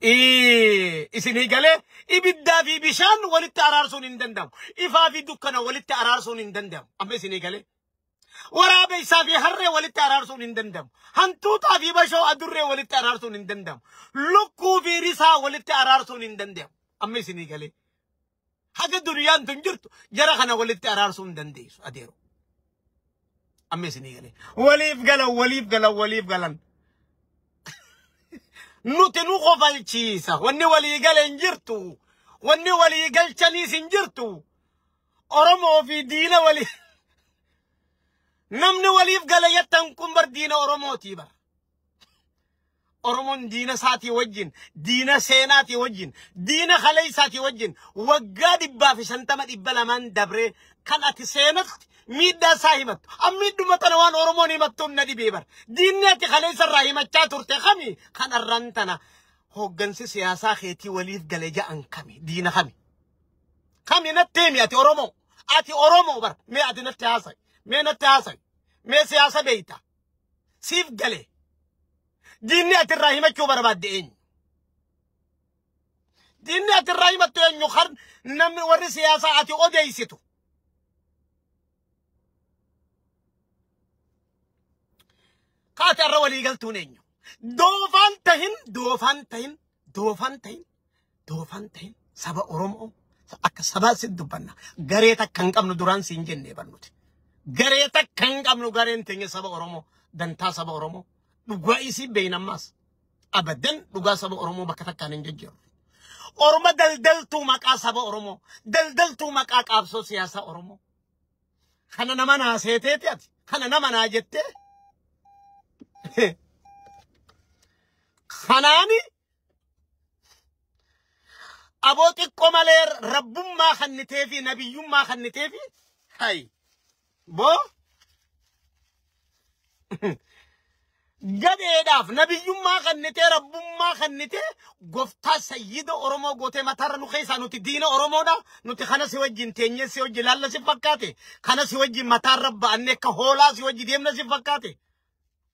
Isinii galee ibiddaa fi bishaan walitti araarsuun hin danda'amu. Ifaa fi dukkana walitti araarsuun hin danda'amu. Amma isinii galee. Waraabessaa fi harree walitti araarsuun hin danda'amu. Hantuutaa fi bashoo adurree walitti araarsuun hin danda'amu. Lukkuu fi risaa walitti araarsuun hin danda'amu. Amma isinii galee. Haga duniyaan tun jirtu jara kana walitti araarsuu hin dandeessu adeero. Amma isinii galee. Waliif galan waliif galan waliif galan. Nuti nu qofalchiisa. Wanni walii gale hin jirtu. Wanni walii galchaniis hin jirtu. Oromoo fi diina walii. Namni waliif gale jettan kun bar diina Oromootii bar. Oromoon diina isaatii wajjin, diina seenaatii wajjin, diina kaleessaatii wajjin waggaa 150 200 dabree kan ati seenatti miidhaa isaa himattu. Ammiidhuma tana waan Oromoon himattuun na dhibee bar. Diinni ati kaleessa irraa himachaa turte kami? Kan arraan tana hooggansi siyaasaa keetii waliif gale ja'an kami? Diina kami? Kami natti himi ati Oromoo? Ati Oromoo bar. Mee ati natti haasa'i. Mee natti haasa'i. Mee siyaasa beeyta. Siif gale. Diinni ati irraa himachuu barbaadde eenyu? Diinni ati irraa himattu eenyu? Kan namni warri siyaasaa ati odeessitu. Kaati irra walii galtuun eenyu? Doofaan tahin, doofaan tahin, doofaan tahin, doofaan tahin saba Oromoo akka sabaa si dubbanna. Garee takka hin qabnu duraan siin jennee barnuti. Garee takka hin qabnu gareen teenya saba Oromoo, dantaa saba Oromoo. Dhugaa isii beeyna ammaas. Abadan dhugaa saba Oromoo bakka takkaan hin jijjiiru. Orma daldaltuu maqaa saba Oromoo, daldaltuu maqaa qaabsoo siyaasaa Oromoo. Kana nama naa seeteeti ati, kana nama naa jettee. Kanaani aboo xiqqoo malee rabbummaa kannitee fi nabiyyummaa kannitee fi hay boo gadeedhaaf nabiyyummaa kannitee rabbummaa kannitee goftaa sayyida Oromoo gootee mataarra nu keessaa nuti diina Oromoodha. Nuti kana si wajjin teenyee si wajjin laalla si fakkaate. Kana si wajjin mataarra ba'annee akka hoolaa si wajjin deemna si fakkaate.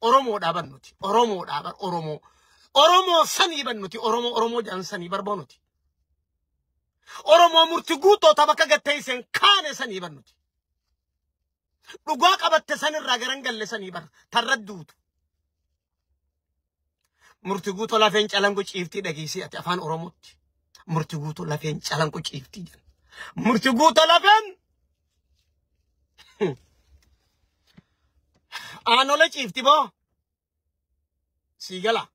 Oromoodha bar nuti. Oromoodha bar Oromoo. Oromoo sanii bar nuti. Oromoo Oromoo jedhan sanii bar nuti. Oromoo murti guutoota bakka gatteesseen kaane sanii bar nuti. Dhugaa qabatte sanirraa garan galle sanii bar tarra duutu. Murti guutoo lafeen calanqu ciiftii dhageessii ati afaan Oromootti. Murti guutoo lafeen calanqu ciiftii jedhan. Murti guutoo lafeen aanolee ciifti boo sii gala.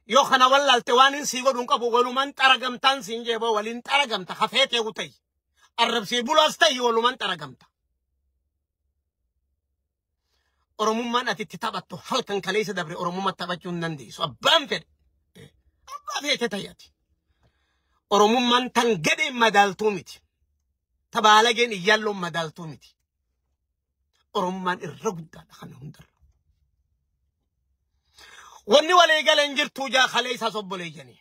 Yoo kana wallaalte waan hin sii godhuun qabu walumaan xaragamtaan siin jee boo waliin xaragamta hafeetee ta'i. Arrabsii bulaas ta'i walumaan xaragamta. Oromummaan ati itti taphattu halkan kaleessa dabre Oromummaa taphachuu hin dandeessu. Abbaan fedhe. Abbaa feete ta'i ati. Oromummaan tan gadheen madaaltuu miti. Tabaalageen iyyaalloon madaaltuu miti. Oromummaan irra guddaadha kana hundarra. Wanni walii galee hin jirtu jaa kaleessa obboleeyyanii.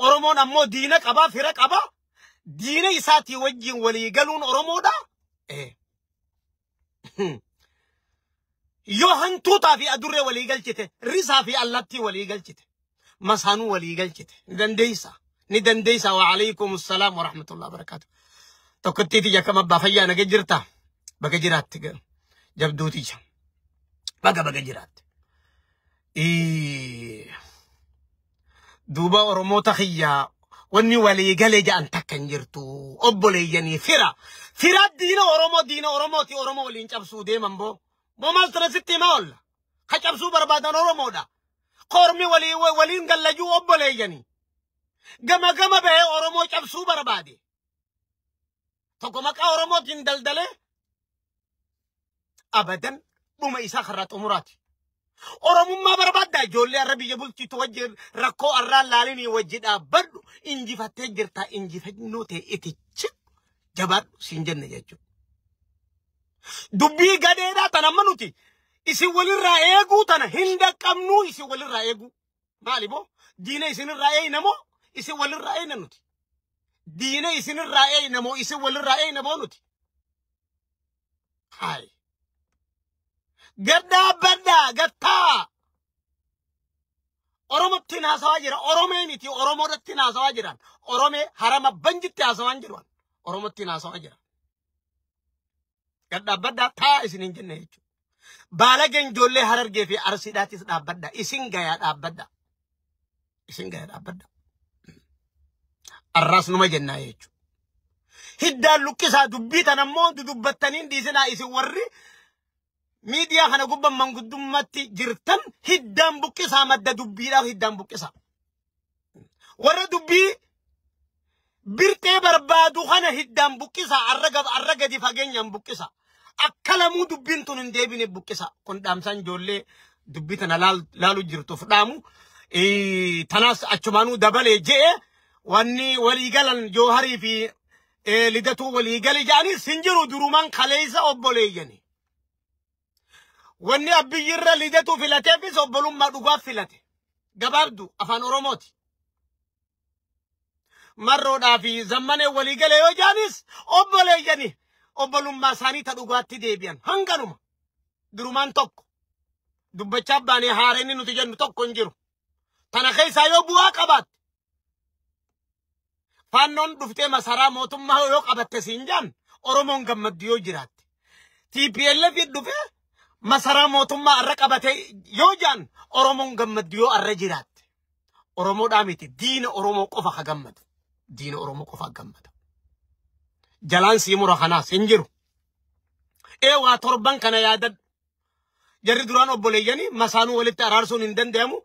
Oromoon ammoo diina qabaa fira qabaa. Diina isaatii wajjin walii galuun Oromoodha. Yoo hantuutaa fi adurree walii galchite, risaa fi allattii walii galchite, masaanuu walii galchite, ni dandeessa. Ni dandeessa. Wa alaykum salaam wa rahmatullahi wa barakaatu. Tokkottiiti jakka abbaa fayyaa naga jirta. Baga jiraatti jabduuti. Baga baga jiraatti. Duuba Oromoota kiyyaa wanni walii galee ja'an takka hin jirtu. Obboleeyyanii fira. Fira diina Oromoo diina Oromooti Oromoo waliin cabsuu deeman boo. Boo maal tana sitti himaa oolla? Ka cabsuu barbaadan Oromoodha. Kormi waliin gallajuu obboleeyyanii. Gama gama bahee Oromoo cabsuu barbaade. Tokko maqaa Oromootiin daldalee abadan dhuma isaa karraa xumuraati. Oromummaa barbaadda ijoollee har'a biyya bulchitu wajjin rakkoo har'aan laalinii wajji dhaabbadhu injifattee jirta injifannoo ta'e itichi jabaadhu siin jenne jechuudha. Dubbii gadeedhaa tana amma nuti isin walirraa eeguu tana hin dhaqqabnuu isin walirraa eeguu. Maali boo? Diina isinirraa eeyna moo isin walirraa eeyna nuti? Diina isinirraa eeyna moo isin walirraa eeyna boo nuti? Hayi. Gad dhaabbadhaa gattaa. Oromottiin haasawaa jira. Oromee miti Oromoodhattiin haasawaa jiran. Oromee harama banjitti haasawaa jiru. Oromottiin haasawaa jira. Gad dhaabbadhaa taa isin hin jenne jechuudha. Baalageen ijoollee Harargee fi Arsiidhaatis dhaabbadhaa. Isin gayaa dhaabbadhaa. Isin gayaa dhaabbadhaa. Arraas numa jennaa jechuudha. Hiddaan luqqisaa dubbii tan ammoo dudubbattaniin dhiisinaa isin warri miidiyaa kana gubban manguddummaatti jirtan hiddaan buqqisaa madda dubbiidhaaf hiddaan buqqisaa. Warra dubbii birtee barbaadu kana hiddaan buqqisaa arra gadi fageenyaan buqqisaa. Akka lamuu dubbiin tun hin deebine buqqisaa. Kun dhaamsaan ijoollee dubbii tana laalu jirtuuf dhaamu. Tanaas achumaanuu dabalee je'e wanni waliigalan Jooharii fi Lidatuu waliigali ja'anis hin jiru durumaan kaleessa obboleeyyani. Wanni Abbiyyirra Lidatuu filateefis obbolummaa dhugaaf filate. Gabaabdu afaan Oromooti. Marroodhaa fi zammanee waliigale yoo ja'anis obboleeyyani. Obbolummaa isaanii ta dhugaatti deebi'an. Hanganuma. Durumaan tokko. Dubbachaa baanee haareenni nuti jennu tokko hin jiru. Tana keessaa yoo bu'aa qabaatte. Faannoon dhuftee masaraa mootummaa yoo qabatte siin jaan Oromoon gammaddu yoo jiraatte. TPLF dhufee masaraa mootummaa arra qabate yoo jaan Oromoon gammaddu yoo arra jiraatte. Oromoodhaa miti diina Oromoo qofa ka gammadu. Diina Oromoo qofa gammada. Jalaan sii mura kanaas hin jiru. Ee waa torban kana yaadadhu. Jarri duraan obboleeyyanii masaanuu walitti araarsuun hin danda'amu.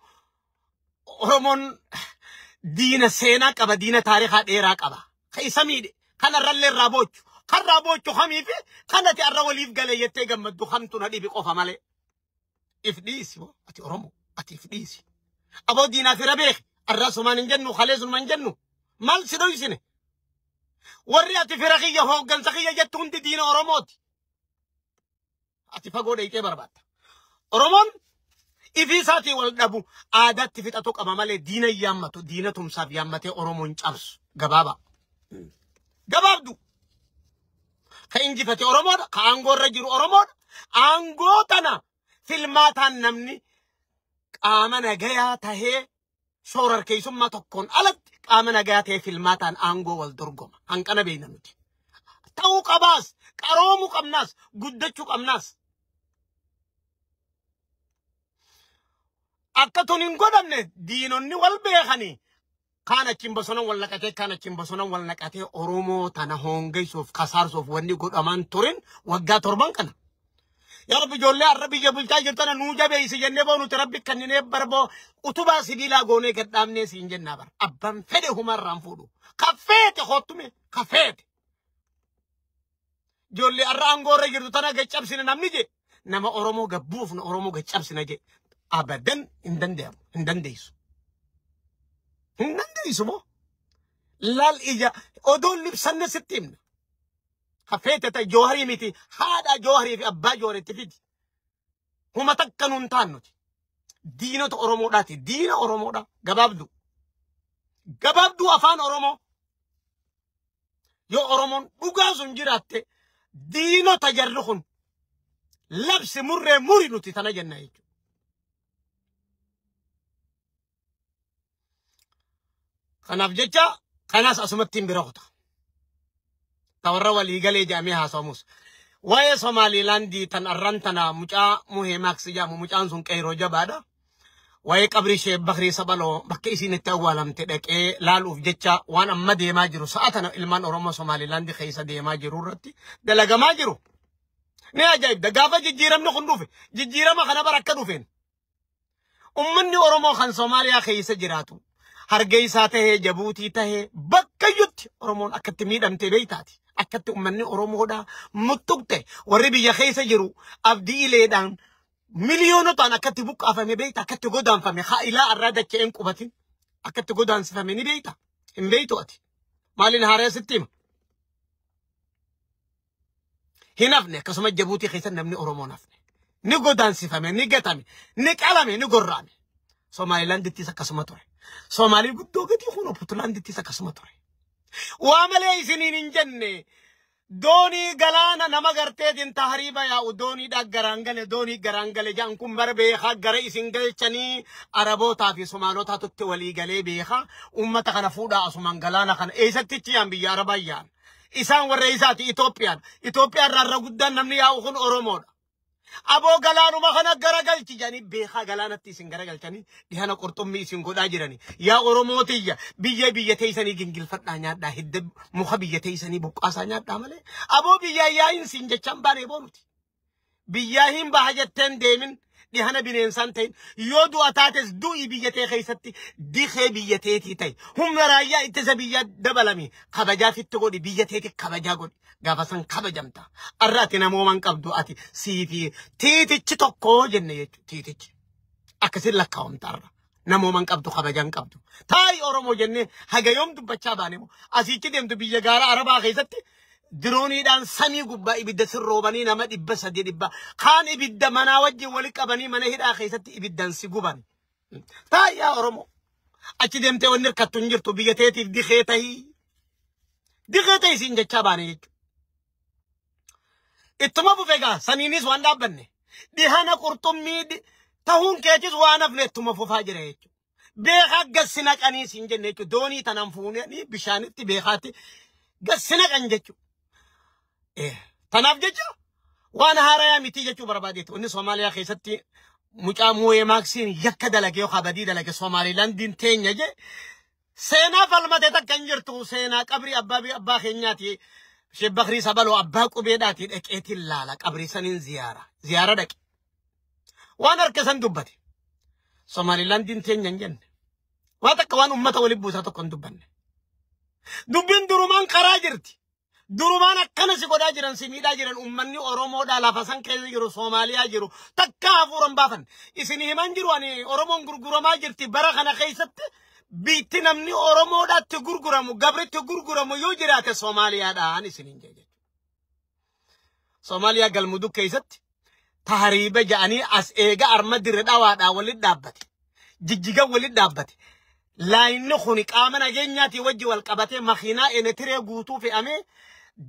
Oromoon diina seenaa qaba, diina taarikaa dheeraa qaba. Ka isa miidhe, kan arrallee irraa boochu, kan irraa boochu kamii fi kan ati arra waliif galee jettee gammaddu kamtu na dhibi qofa malee. If dhiisi boo, ati Oromoo, ati if dhiisi. Aboo diinaa fira beeki, arraa sumaan hin jennu, kalee sumaan hin jennu. Maal si dhoysine? Warri ati fira kiyya hooggansa kiyya jettu hundi diina Oromooti. Ati fagoo dheeyxee barbaadda. Oromoon ifii isaatii wal dhabu aadaatti fixatu qaba malee diina yaammatu diina tumsaaf yaammatee Oromoon cabsu gabaabaa. Gabaabdu. Ka injifate Oromoodha. Ka aangoo irra jiru Oromoodha. Aangoo tana filmaataan namni qaama nagayaa tahee shoorarkeessummaa tokkoon alatti qaama nagayaa tahee filmaataan aangoo wal dorgoma. Hanqana beekna nuti. Ta'uu qabaas, qaroomuu qabnaas, guddachuu qabnaas. Akka tun hin godhamne diinonni wal beekanii kaan achiin bosonan wal naqatee kaan achiin bosonan wal naqatee Oromoo tana hongeessuuf kasaarsuuf wanni godhamaan turin waggaa torban kana. Yaa Rabbi ijoollee har'a biyya bulchaa jirtana nuu jabeessi jennee boo nuti Rabbi kanninee barboo utubaa sibiilaa goonee gad dhaabnee siin jennaa bara. Abbaan fedhe humarraan fuudhu. Kafeete hoottume kafeete. Ijoollee har'a aangoo irra jirtu tana gad cabsine namni je nama Oromoo gabbuufna Oromoo gad cabsina je. Abadan hin danda'amu hin dandeessu. Hin dandeessu moo? Laal ija odoon libsanne sitti himna. Hafeete ta Jooharii miti haadha Jooharii fi abbaa Joohariitti fidi. Huma takka nuun taan nuti. Diinota Oromoodhaati. Diina Oromoodha. Gabaabduu. Gabaabduu afaan Oromoo. Yoo Oromoon dhugaa sun jiraatte diinota jarri kun labsi murree muri nuti tana jenna jechuudha. Kanaaf jecha kanaas asumatti hin bira kuta. Tawarra waliigalee jedhamee haasawamus. Waa'ee Somaalilaandii tan arran tana mucaa Muhee Maaks jedhamu mucaan sun qeeroo jabaadha. Waa'ee qabrii ishee Bakrii Sabaloo bakka isiin itti awwaalamte dhaqee laaluuf jecha waan amma deemaa jiru sa'a tana ilmaan Oromoo Somaalilaandii keessa deemaa jiru irratti dalagamaa jiru. Ni ajaa'ibda gaafa jijjiiramni kun dhufe jijjiirama kana bara akka dhufeen. Uummanni Oromoo kan Somaaliyaa keessa jiraatu Hargeysaa tahee Jabuutii tahee bakka iyyutti Oromoon akkatti miidhamte beektaati. Akkatti uummanni Oromoodhaa muttuqte warri biyya keessa jiru abdii ileedhaan miliyoonotaan akkatti buqqaafame beekta akkatti godaanfame haa ilaa arraa dacha'een qubatin akkatti godaansifame ni beekta. Hin beektu ati. Maaliin haaree sitti hima? Hin hafne akkasuma Jabuutii keessa namni Oromoon hafne. Ni godaansifame, ni gatame, ni qalame, ni gorra'ame. Somaalilaandittis akkasuma ture. Somaalii guddoo gadi kun Puntlaandittis akkasuma ture. Waa malee isiniin hin jenne Doonii galaana nama garteetiin tahriiba yaa'u dooniidha garaan gale doonii garaan gale jedhan kun bara beekaa gara isin galchanii Arabootaa fi Somaalotaatutti walii galee beekaa uummata kana fuudhaa asumaan galaana kana eessatti yaan biyya Arabaa yaan. Isaan warra isaati Itoophiyaan. Itoophiyaan irraa guddaan namni yaa'u kun Oromoodha. Aboo galaanuma kana garagalchi jedhanii beekaa galaanatti isin garagalchanii dhihana qurxummii isin godhaa jirani. Yaa Oromootiyya biyya biyya teessanii gingilfadhaa nyaadhaa hidda muka biyya teessanii buqqaasaa nyaadhaa malee. Aboo biyya yaa'iin siin jechaan baanee boonuti. Biyyaa hin baha jetteen deemin dhihana bineensaan ta'in yoo du'a taates du'i biyya tee keessatti dikee biyya teetii ta'e humna raayyaa ittisa biyyaa dabalami kabajaa fitti godhi biyya teeti kabajaa godhi gaafa san kabajamta arra ati namooman qabdu ati siifi tiitichi tokko jenne jechuudha tiitichi akkasin lakkaa'amta arra namooman qabdu kabajaan qabdu taayi Oromoo jenne haga yoom dubbachaa baane moo asiichi deemtu biyya gaara Arabaa keessatti dirooniidhaan samii gubbaa ibidda sirroobanii nama 300 kaan ibidda manaa wajjin wali qabanii mana hidhaa keessatti ibiddaan si guban. Taayi yaa Oromoo achi deemtee wanni hirkattu hin jirtu biyya teetiif dikee tahii dikee tahii siin jechaa baane jechuudha. Ittuma fufe egaa saniinis waan dhaabbanne dhihana qurxummii tahuun keetis waan hafne ittuma fufaa jira jechuudha. Beekaa gassi naqanii siin jenne jechuudha. Doonii tanaan fuunanii bishaanitti beekaatti gassi naqan jechuudha. Tanaaf jecha waan haarayaa miti jechuu barbaadeetu. Inni Soomaaliyaa keessatti mucaa Muuyee Maaksiin yakka dalage yookaan badii dalage Somaalilaandiin teenya je seenaa falmate takka hin jirtu seenaa qabrii abbaa keenyaati. Sheekh Bakrii Sabaloo abbaa qubeedhaati dhaqeetiin laala qabrii saniin ziyaara dhaqe. Waan harka san dubbate. Somaalilaandiin teenya hin jenne. Waan takka waan uummata waliin buusaa tokko hin dubbanne. Dubbiin durumaan karaa jirti. Durumaan akkana si godhaa jiran si miidhaa jiran uummanni Oromoodhaa lafa san keessa jiru Soomaaliyaa jiru takka hafuuran baafan. Isin himan jiru ani Oromoon gurguramaa jirti bara kana keessatti biitti namni Oromoodhaatti gurguramu gabritti gurguramu yoo jiraate Soomaaliyaadhaan isin hin jedhe. Soomaaliyaa galmudug keessatti tahriiba ja'anii as eega arma dirre dhawaadhaa walitti dhaabbate. Jijjiga walitti dhaabbate. Laayinni kuni qaama nageenyaatii wajji wal qabatee makiinaa enetiree guutuu fe'amee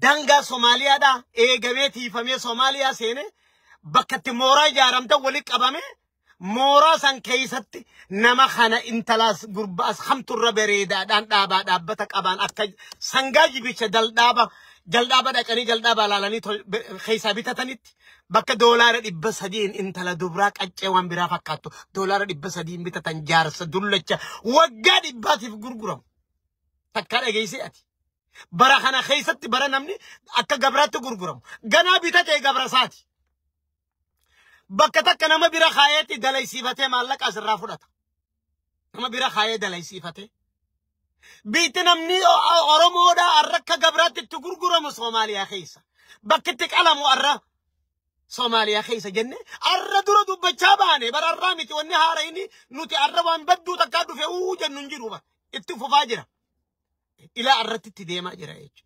dangaa Soomaaliyaadhaa eegamee tiifamee Soomaaliyaa seenee bakka itti mooraa ijaaramte walitti qabamee mooraa san keessatti nama kana intalaas gurbaas hamturra bareedaadhaan dhaabaa dhaabbata qabaan akka sangaa jibicha jaldhaaba dhaqanii jaldhaaba laalanii keessaa bitatanitti bakka $300 intala dubraa qaccee waan biraa fakkaattu $300 bitatan jaarsa dullacha waggaa 100tiif gurguramu. Takka dhageessee ati. Bara kana keessatti bara namni akka gabraatti gurguramu. Ganaa bitatee gabra isaati. Bakka takka nama bira kaayeetti dalaysiifatee maallaqa asirraa fudhata. Nama bira kaayee dalaysiifatee. Biitti namni Oromoodhaa arra akka gabraatti itti gurguramu Soomaaliyaa keessa. Bakki itti qalamu arra Soomaaliyaa keessa jenne arra dura dubbachaa baane bara arraa miti wanni haara inni nuti arra waan badduu takkaa dhufe uu jennu hin jiru itti fufaa jira. Ilaa arratti itti deemaa jira jechuudha.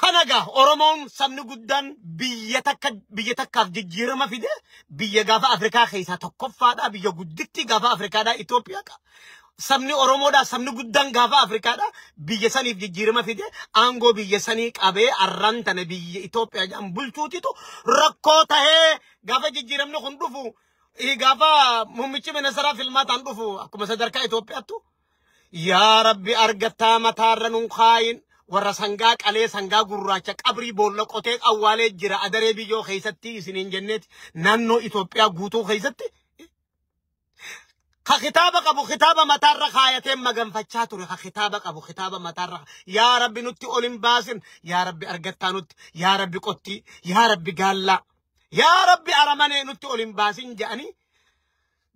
Kana egaa Oromoon sabni guddaan biyya takkaaf jijjiirama fide biyya gaafa Afrikaa keessaa tokkoffaadha biyya gudditti gaafa Afrikaadha Itoophiyaa. Sabni Oromoodha sabni guddaan gaafa Afrikaadha biyya saniif jijjiirama fide aangoo biyya sanii qabee arraan tana biyya Itoophiyaa jedhan bulchuutitu rakkoo tahee gaafa jijjiiramni kun dhufu gaafa muummichi ministeeraa filmaataan dhufu akkuma sadarkaa Itoophiyaattu yaa Rabbi argattaa mataarra nuun kaayin warra sangaa qalee sangaa gurraacha qabrii boolla qotee awwaalee jira adaree biyyoo keessatti isiniin jenneeti naannoo Itoophiyaa guutuu keessatti ka kitaaba qabu kitaaba mataarra kaayatee maganfachaa ture ka kitaaba qabu kitaaba mataarra yaa Rabbi nutti ol hin baasin yaa Rabbi argattaa nutti yaa Rabbi qottii yaa Rabbi gaallaa yaa Rabbi aramanee nutti ol hin baasin jedhanii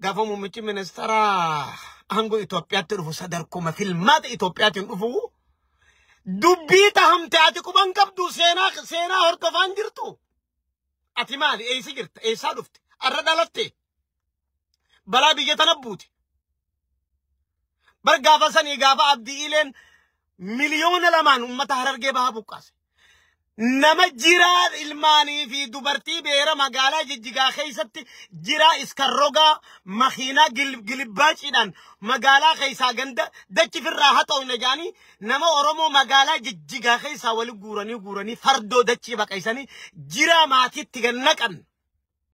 gaafa muummichi ministeeraa aangoo Itoophiyaatti dhufu sadarkuma filmaata Itoophiyaatiin dhufu dubbii tahamte ati quban qabdu seenaa hordofaan jirtu. Ati maali eessa jirta eessaa dhufte arra dhalatte balaa biyya tana buute. Bar gaafa sanii gaafa Abdii Ileen 2 miliyoona uummata Harargee bahaa buqqaase. Nama jiraa ilmaanii fi dubartii beera magaalaa Jijjigaa keessatti jiraa iskarrogaa makiinaa gilibbaaciidhaan magaalaa keessaa ganda dachi firraa haxoofne jaanii nama Oromoo magaalaa Jijjigaa keessaa wali guuranii guuranii fardoo dachii baqaysanii jiraa maatiitti gannaqan.